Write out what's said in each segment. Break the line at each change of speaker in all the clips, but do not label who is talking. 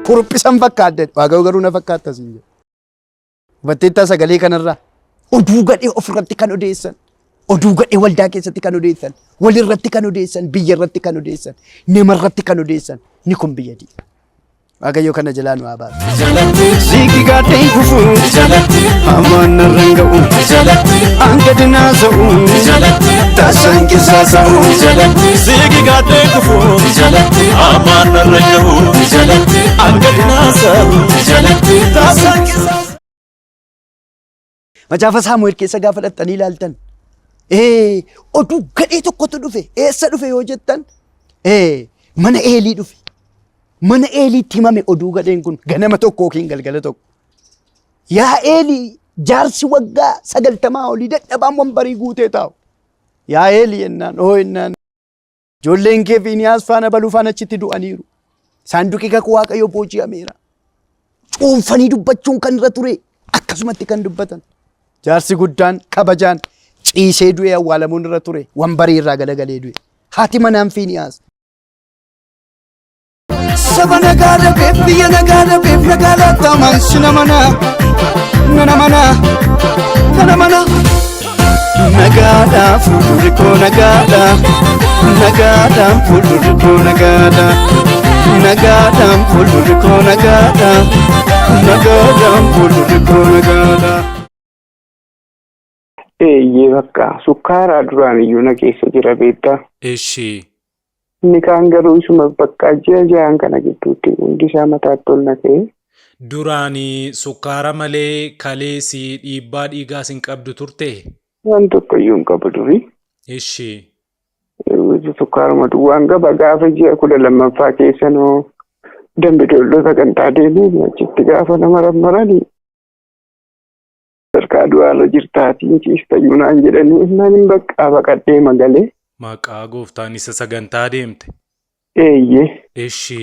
Kuruphisan fakkaadde Waaqayyo garuu na fakkaatta siin jedha. Hubatteettaa sagalee kanarraa? Oduu gadhee ofirratti kan odeessan, oduu gadhee waldaa keessatti kan odeessan, walirratti kan odeessan, biyya irratti kan odeessan, namarratti kan odeessan ni kun biyya diiga. Waaqayyo kana jalaa nu haa baasu.
Siiki gaadheen kufu hamaan narra hin ga'u an gadi naasa'u taasaan qisaasa'u.
Siigi gaadhee kufu hamaan narra hin ga'u an gadi naasa'u taasaan qisaasa'u.
Macaafa Saamu'eel keessa gaafa dhaqxanii ilaaltan ee, oduu gadhee tokkotu dhufe. Eessa dhufe yoo jettan ee, mana Eelii dhufe. Mana Eeliitti himame oduu gadheen kun ganama tokko yookiin galgala tokko. Yaa Eelii jaarsi waggaa 90 olii dadhabaan wambarii guutee taa'u. Yaa Eelii jennaan oo jennaan ijoolleen kee Fiiniyaas faana baluu faana achitti du'aniiru. Saanduqi kakuu Waaqayyoo booji'ameera. Cuunfanii dubbachuun kan irra ture akkasumatti kan dubbatan. Jaarsi guddaan kabajaan ciisee du'ee awwaalamuun irra ture wambarii irraa galagalee du'e. Haati manaan Fiiniyaas.
Saba nagaa dhabeef biyya nagaa dhabeef nagaa laattamaan sina mana nana mana nana mana. Nagaadha fuuldurri koo nagaadha nagaadha fuuldurri koo nagaadha nagaadha fuuldurri koo nagaadha nagaadha fuuldurri koo nagaadha.
Eeyyee bakka sukkaaraa duraan iyyuu na keessa jira beektaa.
Eshi.
Inni kaan garuu isuma bakka ji'a ja'an kana gidduutti hundi isaa mataatti ol na ka'e.
Duraan sukkaara malee kalees dhiibbaa dhiigaas hin qabdu turtee?
Waan tokko iyyuu hin qabu durii.
Eshi.
Sukkaaruma duwwaan qaba gaafa ji'a 12ffaa keessa noo dambi dolloo sagantaa deemee achitti gaafa nama rammaranii. Sadarkaa du'aarra jirtaatiin ciistayyuu naan jedhanii innaan hin baqqaa baqadhee magalee.
Maqaa gooftaan isa sagantaa deemte.
Eeyyee.
Eshi.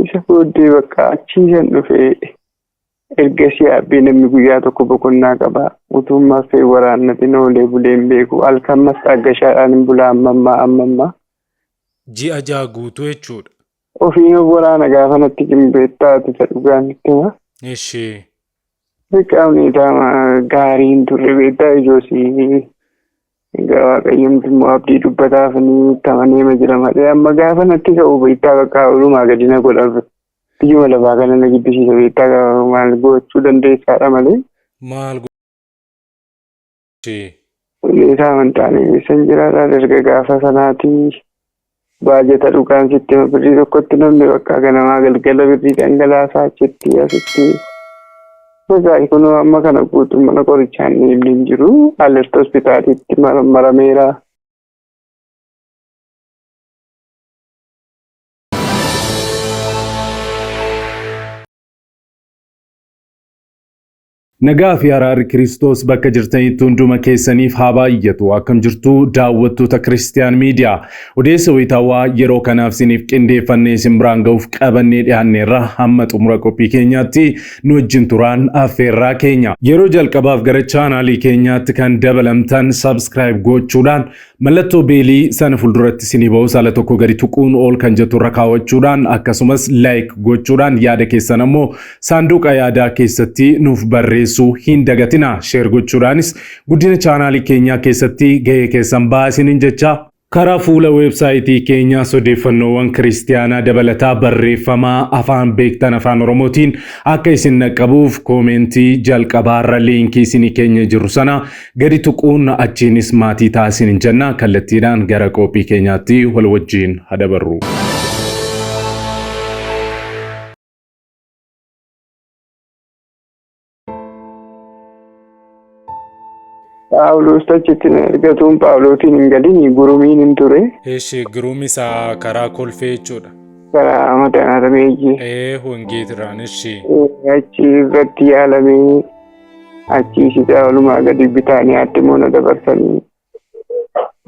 Isa booddee bakka achii san dhufee ergasii aabbee namni guyyaa tokko boqonnaa qaba. Utuun marfee waraannatin oolee bulee hin beeku. Halkan mastaaggashaadhaan hin bula amma ammaa amma ammaa.
Ji'a 6 guutuu jechuudha.
Ofiin of waraana gaafa natti cimu beektaa ati isa dhugaan sitti hima.
Eshi.
Beekaa huneetaa gaarii hin turre beektaa ijoosii egaa waaqayyomti immoo abdii dubbataaf ni tamaneema jira malee amma gaafa natti ka'u beektaa bakka olumaa gadi na godha biyyuma lafaa kana na jibbisiisa beektaa maal gochuu dandeessaadha malee.
Maal gochee.
Huneetaa amantaan eessan jiraadha erga gaafa sanaatii baajata dhugaan sitti hima birrii tokkotti namni bakka ganamaa galgala birrii dhangalaasaa achitti asitti. Egaa kunoo amma kana guutuu mana qorichaa inni hin jiru. Alert hospitaalitti marameera.
Nagaa fi araarri Kiristoos bakka jirtanitti hunduma keessaniif haa baay'atu. Akkam jirtu daawwattoota Kiristiyaan Miidiyaa. Odeessa wayitaawaa yeroo kanaaf isiniif qindeeffannee isin biraan ga'uuf qabannee dhiyaanneerra hamma xumura qophii keenyaatti nu wajjin turaan affeerraa keenya. Yeroo jalqabaaf gara chaanaalii keenyaatti kan dabalamtan subscribe gochuudhaan Mallattoo beelii sana fulduratti isinii ba'us ala tokko gadi tuquun ol kan jettu irra kaawwachuudhaan akkasumas like gochuudhaan yaada keessan ammoo saanduqa yaadaa keessatti nuuf barreessuu hin dagatina. Share gochuudhaanis guddina chaanaalii keenyaa keessatti gahee keessan bahaa isiniin jecha. Karaa fuula weebsaayitii keenyaas odeeffannoowwan kiristiyaanaa dabalataa barreeffamaa afaan beektan afaan Oromootiin akka isin dhaqqabuuf koomeentii jalqabaarra liinkii isinii keenya jiru sana Gadi tuquun achiinis maatii ta'aa isiniin jenna. Kallattiidhaan gara qophii keenyaatti wal wajjiin ha dabarru.
Phaawulos achitti na ergatuun Phaawulosiin hin galin gurumiin hin ture.
Eshi giruum isaa karaa kolfee jechuudha.
Karaa madaanaa eeyyee.
Ee wangeetirraan eshi.
Achi irratti yaalamee Achii sitaa olumaa gadi Bitaaniyaatti immoo na dabarsanii.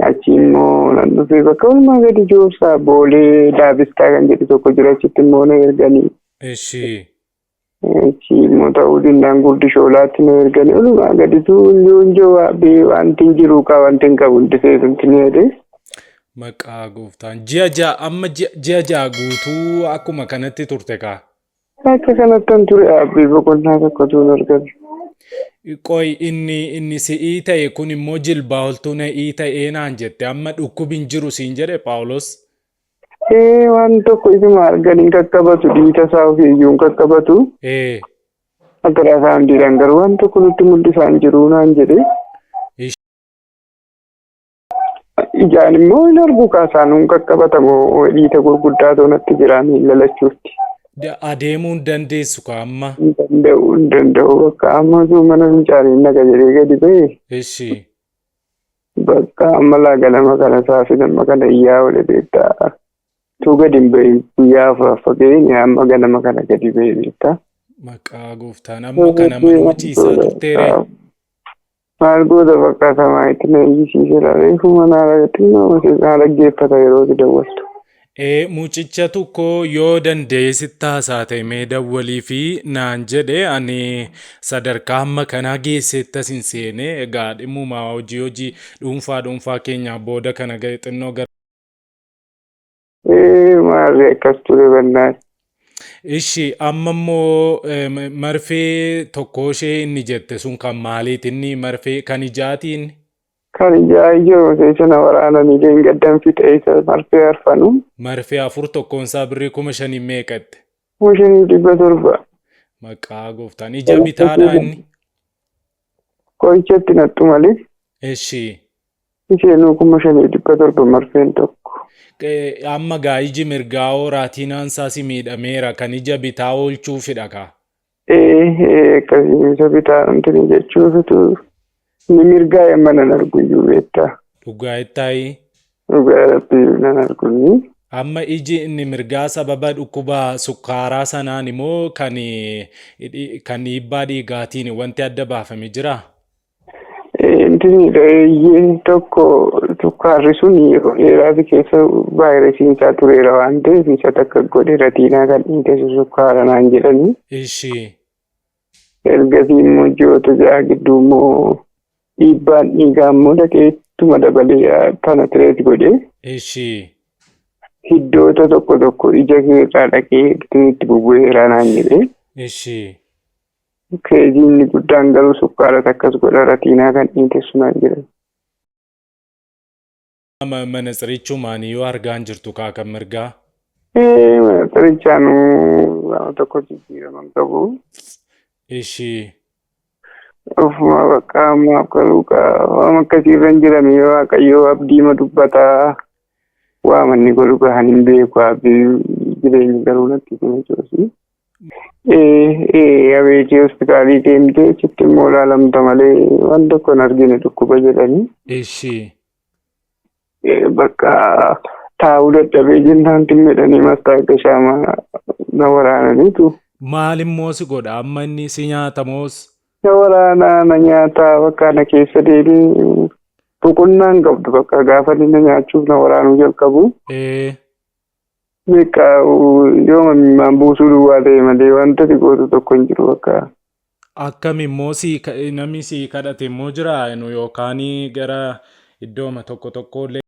Achii immoo nan dhufee bakka olumaa gadi joorsaa Boolee Daabistaa kan jedhu tokko jira achitti immoo na erganii.
Eshi.
Achii immoo ta'uu dindaan gurdi shoolaatti na erganii olumaa gaditu hunjoo waabee wanti hin jiru kaa wanti hin qabu hundi seetumti ni jedhee.
Maqaa gooftaan ji'a 6 amma ji'a 6 guutuu akkuma kanatti turte kaa.
Akka kanattan ture abbii boqonnaa tokkotu hin argatu.
Qoy inni si'ii ta'e kun immoo jilbaa oltuu na'ii ta'ee naan jette amma dhukkubi hin jiru siin jedhe Phaawulos.
Ee waan tokko isuma argan hin qaqqabatu dhiita isaa ofii iyyuu hin qaqqabatu.
Ee.
Akka dhaasaa garuu waan tokko nutti mul'isaa hin jiru naan jedhe. Ijaan immoo hin argu kaasaan hin qaqqabatamu dhiita gurguddaa natti jira miilla lachuutti.
Adeemuu hin dandeessu ka amma.
Hin danda'u hin danda'u bakka amma osoo mana fincaanii naqa jedhee gadi ba'e.
Ishi.
Bakka amma laagalama kana saafin amma kana iyyaa oole beektaa. Tuu gadi hin bahin guyyaa afuraffaa ga'een amma ganama kana gadi ba'e beektaa.
Maqaa gooftaan amma kana manuma ciisaa turteere.
Maal goota bakka samaa itti na iyyisiisedha. Reefu mana naa dhaggeeffata yeroo itti dawwaltu.
Mucicha tokko yoo danda'e sitti haasaa ta'e mee dawwalii fi naan jedhe ani sadarkaa hamma kanaa geessetti as hin seene egaa dhimmuma hojii dhuunfaa dhuunfaa keenyaa booda kana xinnoo gara.
Maarree akkas ture bannaan.
Ishi amma immoo marfee tokko ishee inni jette sun kan maaliiti inni marfee kan ijaatiin?
Kan ijaa ijoo keessa na waraananii leengaddan fixe isa marfee arfanu.
Marfee afur tokkoon isaa birrii 5,000 meeqatte?
5,700.
Maqaa gooftaan ija bitaadha inni.
Qorichatti nattu malee.
Ishi.
Isheenuu 5,700 marfeen tokko.
Amma gaa iji mirgaa raatinaan isaas miidhameera kan ija bitaa oolchuufidha kaa.
Akkasii isa bitaa wanti jechuufitu ni mirgaa yamma nan argu iyyuu beektaa.
Dhugaa ittaayi.
Dhugaa rabbii nan argu.
Amma iji inni mirgaa sababa dhukkuba sukkaaraa sanaan immoo kan dhiibbaa dhiigaatiin wanti adda baafame jira.
Inti eeyyee tokko sukkaarri sun yeroo dheeraaf keessa vaayirasiin isaa tureera waan ta'eef isa takka godhe ratiinaa kan dhiite sukkaara naan jedhanii.
Ishi.
Ergasii immoo ji'oota ja'a gidduu immoo dhiibbaan dhiigaa immoo dhaqee ittuma dabalee panatireet godhe.
Ishi.
Hiddoota tokko tokko ija keessaa dhaqee itti bubbu'eera naan jedhe.
Ishi.
Keejiin guddaan garuu sukkaara akkas godha ratiinaa kan dhiitessu naan jedhan.
Manatsirichumaan yoo argaan jirtu kaa kan mirgaa.
Manatsirichaan waan tokko jijjiiraman qabu.
Ishi.
Ofuma bakka ammaaf garuu waan akkasiirra hin jirame waaqayyoo abdiima dubbataa waamanni godhu gahan hin beeku abdii jireenyi garuu natti hima joosi. Abeetii hospitaalii deemtee achitti immoo ilaalamta malee waan tokko hin argine dhukkuba jedhanii.
Ishi.
Bakka taa'uu dadhabee jennaan dhimmi mastaaqashaa na waraananiitu.
Maal immoo si godha amma inni si nyaatamoos?
Na waraanaa na nyaataa bakka na keessa deemee boqonnaa hin qabdu bakka gaafa inni na nyaachuuf na waraanuu jalqabu. Beekaa yoo mammaan buusuu duwwaa ta'e malee wanta si gootu tokko hin jiru bakka.
Akkam immoo namni si kadhate immoo jira yookaan gara iddooma tokko tokko illee.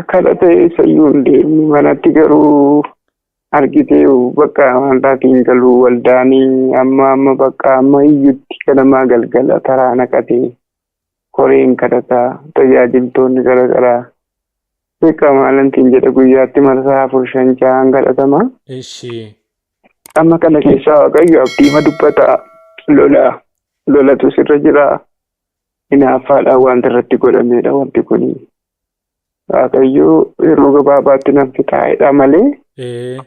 Kadhate isayyuu hin deemne manatti garuu argitee bakka amantaatiin galuu waldaanii amma amma bakka amma iyyutti ganamaa galgala taraa naqatee koreen kadhataa tajaajiltoonni garaagaraa. Beekaa maalantiin jedha guyyaatti marsaa 4 5 6 kadhatama.
Ishi.
Amma kana keessaa waaqayyo abdiima dubbataa lola lolatu sirra jira. Hinaaffaadhaan wanta irratti godhamedha wanti kuni. Waaqayyo yeroo gabaabaatti nan fixaa'edha malee.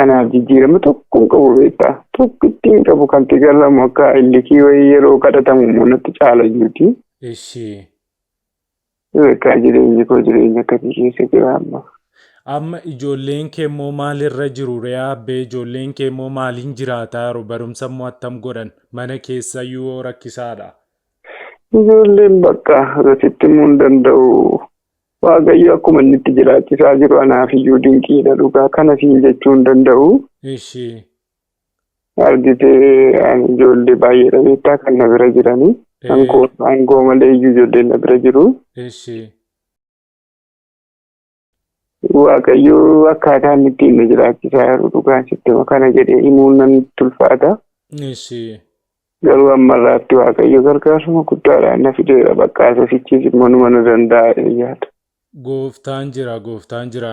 Anaaf jijjiirama tokko hin qabu beektaa. Tokko ittiin qabu kan tigalamu akka illikii wayii yeroo kadhatamu immoo natti caala iyyuuti.
Ishi.
Beekaa jireenyi koo jireenya akkasii keessa jira amma.
Amma ijoolleen kee immoo maalirra jiru re'aa ijoolleen kee immoo maaliin jiraataa jiru barumsa immoo attam godhan mana keessayyuu rakkisaadha.
Ijoolleen bakka asitti himuu hin danda'u. Waaqayyo akkuma inni itti jiraachisaa jiru anaaf iyyuu dinqiidha dhugaa kana siin jechuu hin danda'u.
Ishi.
Argitee ani ijoollee baay'eedha beektaa kan na bira jiranii. Aangoo malee iyyuu ijoolleen na bira jiru.
Ishi.
Waaqayyo akkaataa inni ittiin na jiraachisaa jiru dhugaan sitti hima kana jedhee himuun nan tulfaata.
Ishi.
Garuu ammarraatti Waaqayyo gargaarsuma guddaadhaan na fideera bakka asasichis immoo numa na danda'a yaada.
Gooftaan jira, gooftaan jira.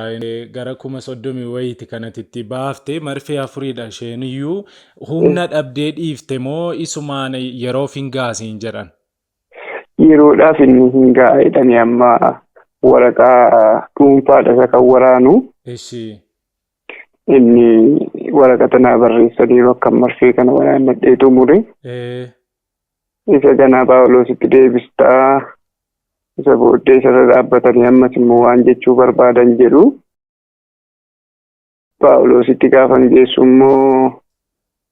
Gara 30,000 wayiiti kanatti itti baafte marfee afuriidha isheen iyyuu humna dhabdee dhiifte moo isumaan yeroof hin gaasiin jedhan?
Yeroodhaaf inni hin ga'a jedhanii amma waraqaa dhuunfaadha isa kan waraanu.
Ishi.
Inni waraqata naa barreessaniiru akka marfee kana waraannadhee xumure. Isa ganaa Paawuloositti deebistaa isa booddee isarra dhaabbatanii ammas immoo waan jechuu barbaadan jedhu. Paawuloositti gaafan geessu immoo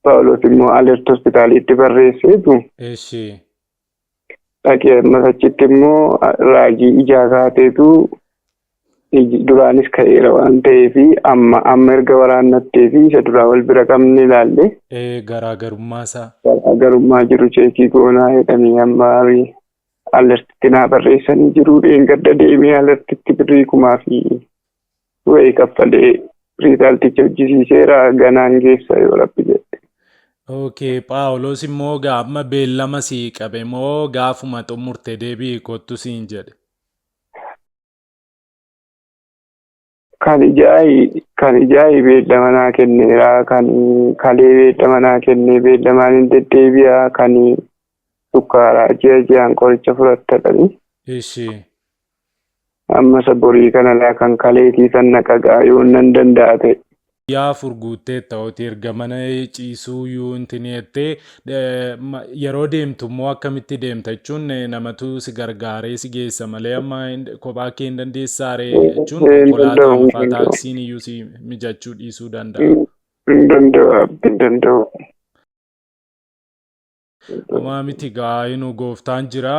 Paawuloos immoo Alert hospitaaliitti barreesseetu.
Ishi.
Dhaqee ammas achitti immoo raajii ijaa kaateetu duraanis ka'eera waan ta'eef amma amma erga waraannattee fi isa duraa wal bira qabne ilaalle.
Garaagarummaa isaa.
Garaagarummaa jiru cheekii goonaa jedhanii amma alertitti naa barreessanii jiru. Dheengadda deemee alertitti birrii kumaa fi wayii kaffalee riizaalticha hojjisiiseera ganaan geessa yoo rabbi jedhe.
Okay, Phaawulos immoo gaafuma beellama sii qabe moo gaafuma xumurte deebi'i kottu siin jedhe?
Kan ijaayi kan ijaayi beellama naa kenneera kan kalee beellama naa kennee beellamaan hin deddeebi'a kan sukkaaraa ji'a ji'aan qoricha fudhattadhani.
Ishi.
Amma isa borii kana laa kan kaleetii san na qagaa yoo nan danda'a ta'e.
Guyyaa afur guutteetta oti erga mana ciisuu iyyuu intini jettee yeroo deemtu immoo akkamitti deemta jechuun namatu si gargaaree si geessa malee amma kophaa kee hin dandeessaa ree jechuun
Hin
konkolaataa
danda'u, hin
fa'aa
danda'u.
taaksiin iyyuu si mijachuu dhiisuu danda'a.
Hin danda'u abbi hin danda'u.
Homaa miti gaa inu gooftaan jira.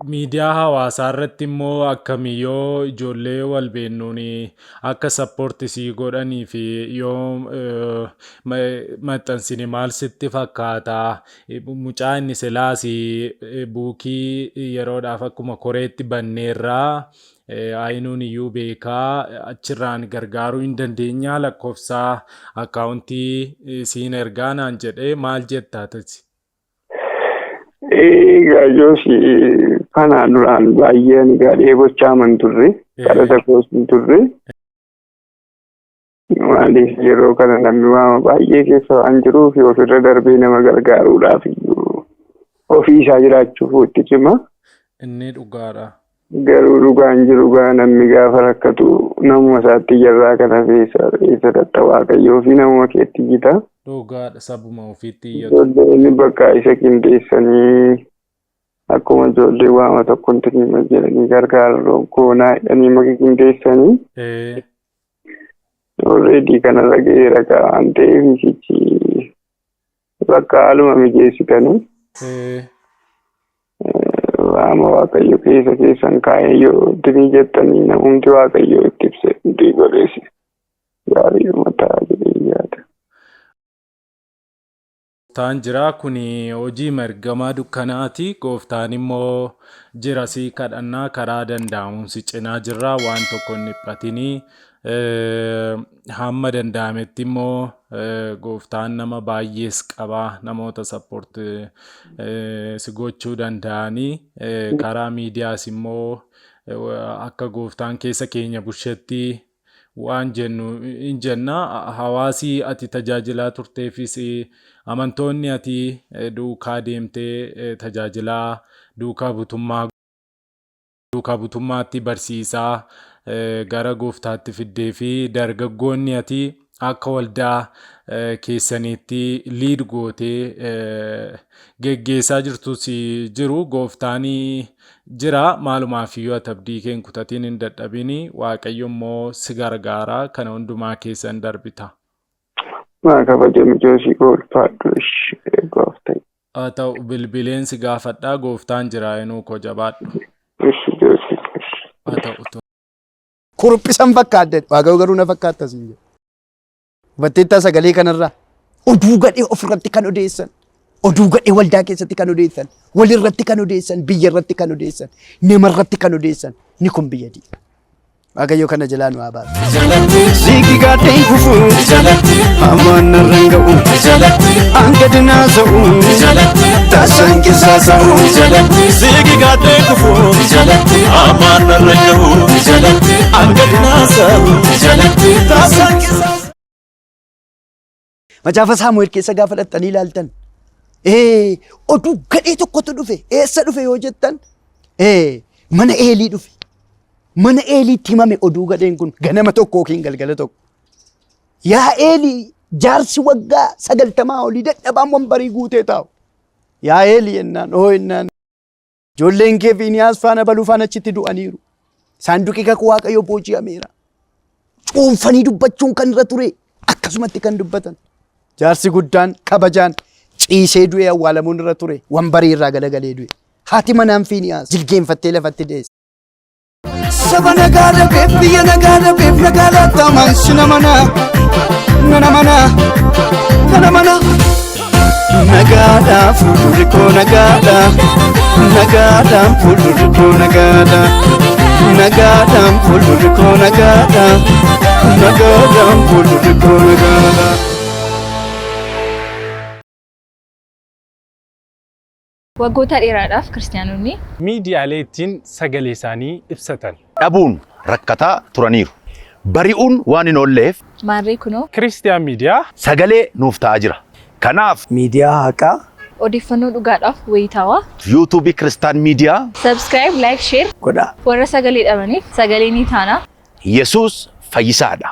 Miidiyaa hawaasaa irratti immoo akkami yoo ijoollee wal beennuun akka support sii godhanii fi yoo maxxansine maal sitti fakkaata? Mucaa inni silaas buukii yeroodhaaf akkuma koreetti banneerraa Ayinuun iyyuu beekaa achirraan gargaaruu hin dandeenyaa lakkoofsaa akkaawuntii siin ergaa naan jedhee maal jetta atasi?
Egaa Joos kanaa duraan baay'ee ani egaa dheebochaa man turre kadhata koos hin turre. Maaliif yeroo kana namni waama baay'ee keessa waan jiruuf ofirra darbee nama gargaaruudhaaf iyyuu ofii isaa jiraachuuf itti cima.
Inni dhugaadha.
Garuu dhugaan jiru gaa namni gaafa rakkatu namuma isaatti iyyarraa kan hafe eessa dhatta waaqayyoo fi namuma keetti iyyita.
Dhugaadha sabuma ofiitti iyyatu.
Ijoolleen bakka isa qindeessanii akkuma ijoollee waama tokko hin jedhanii gargaaruu goonaa jedhanii maka qindeessanii. Already kanarra ga'eera gaa waan ta'eef isichi bakka haaluma mijeessitanii. Waama Waaqayyo keessa keessan kaa'ee yoo dinii jettanii namumti Waaqayyo itti ibse hundii godheesi gaariidhuma ta'a jedhee yaada.
Gooftaan jira kuni hojii ergamaa dukkanaati. Gooftaan immoo jira si kadhannaa karaa danda'amuun si cinaa jirra waan tokko hin dhiphatinii. Hamma danda'ametti immoo gooftaan nama baay'ees qaba namoota support si gochuu danda'anii karaa miidiyaas immoo akka gooftaan keessa keenya bushetti waan jennu hin jenna. Hawaasi ati tajaajilaa turteefis amantoonni ati duukaa deemtee tajaajilaa duukaa butummaa duukaa butummaatti barsiisaa gara gooftaatti fiddee fi dargaggoonni ati akka waldaa keessaniitti lead gootee geggeessaa jirtus jiru. Gooftaan jira maalumaaf iyyuu ati abdii kee hin kutatiin hin dadhabini Waaqayyo immoo si gargaara kana hundumaa keessa hin darbita.
Maa kabajamu Joosii koo ulfaadhu ishi eebbaaf ta'e.
Haa ta'u bilbileen si gaafadhaa gooftaan jira inuu koo jabaadhu.
Ishi Joosii ishi.
Haa ta'u.
Kuruphisan fakkaadde waaqayyo garuu na fakkaatta siin jedhe. Hubatteettaa sagalee kanarraa oduu gadhee ofirratti kan odeessan, oduu gadhee waldaa keessatti kan odeessan, walirratti kan odeessan, biyya irratti kan odeessan, namarratti kan odeessan ni kun biyya diiga. Waaqayyo kana jalaa nu haa baasu.
Siigi gaadheen kufu hamaan narraan ga'u hanga dinaasa'u taasaan qisaasa'u.
Siigi gaadhee kufu hamaan narra gahu hanga dinaasa'u taasaan qisaasa'u.
Macaafa Saamu'eel keessa gaafa dhaqxanii ilaaltan oduu gadhee tokkotu dhufe. Eessa dhufe yoo jettan, mana Eelii dhufe. Mana Eeliitti himame oduu gadheen kun ganama tokko yookiin galgala tokko. Yaa Eelii, jaarsi waggaa 90 olii dadhabaan wambarii guutee taa'u. Yaa Eelii jennaan, oo jennaan, ijoolleen kee Fiiniyaas faana baluu faana achitti du'aniiru. Saanduqi kakuu Waaqayyoo booji'ameera. Cuunfanii dubbachuun kan irra ture akkasumatti kan dubbatan. Jaarsi guddaan kabajaan ciisee du'ee awwaalamuun irra ture wambarii irraa galagalee du'e. Haati manaan Fiiniyaas jilgeenfattee lafatti deesse.
Saba nagaa dhabeef, biyya nagaa dhabeef nagaa laattamaan sina mana nana mana nana mana. Nagaadha fuuldurri koo, nagaadha, nagaadhaan fuuldurri koo, nagaadha, nagaadhaan fuuldurri koo, nagaadha, nagaadhaan fuuldurri koo, nagaadha.
Waggoota dheeraadhaaf kiristaanonni
miidiyaalee ittiin sagalee isaanii ibsatan
dhabuun rakkataa turaniiru. Bari'uun waan hin oolleef
maarree kunoo
Kiristiyaan Miidiyaa
sagalee nuuf ta'aa jira. Kanaaf
miidiyaa haqaa
odeeffannoo dhugaadhaaf wayitaawaa
yuutuubii Kiristaan Miidiyaa
subscribe, like, share
godhaa.
Warra sagalee dhabaniif sagalee ni taana.
Yesuus fayyisaadha.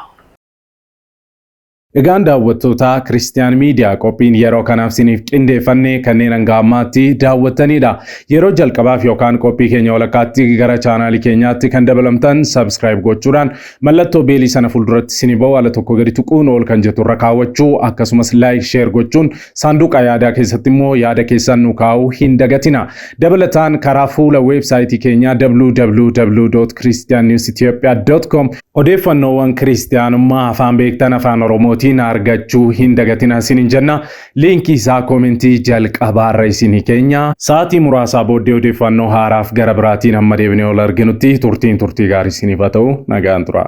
Egaan daawwattoota Kiristiyaan Miidiyaa, qophiin yeroo kanaaf isiniif qindeeffannee kanneen hanga ammaatti daawwattanidha. Yeroo jalqabaaf yookaan qophii keenya walakkaatti gara chaanaalii keenyaatti kan dabalamtan subscribe gochuudhaan mallattoo beelii sana fuulduratti isinii ba'u ala tokko gadi tuquun ol kan jettu irra kaawwachuu, akkasumas like, share gochuun saanduqa yaadaa keessatti immoo yaada keessan nu kaa'uu hin dagatina. Dabalataan karaa fuula weebsaayitii keenyaa www.christiannewsethiopia.com odeeffannoowwan kiristiyaanummaa afaan beektan afaan Oromootiin argachuu hin dagatina isiniin jenna. Liinkii isaa koomentii jalqabaarra isinii keenya. Sa'aatii muraasaa booddee odeeffannoo haaraaf gara biraatiin hamma deebinee ol arginutti turtiin turtii gaarii isiniif haa ta'u, nagaan tura.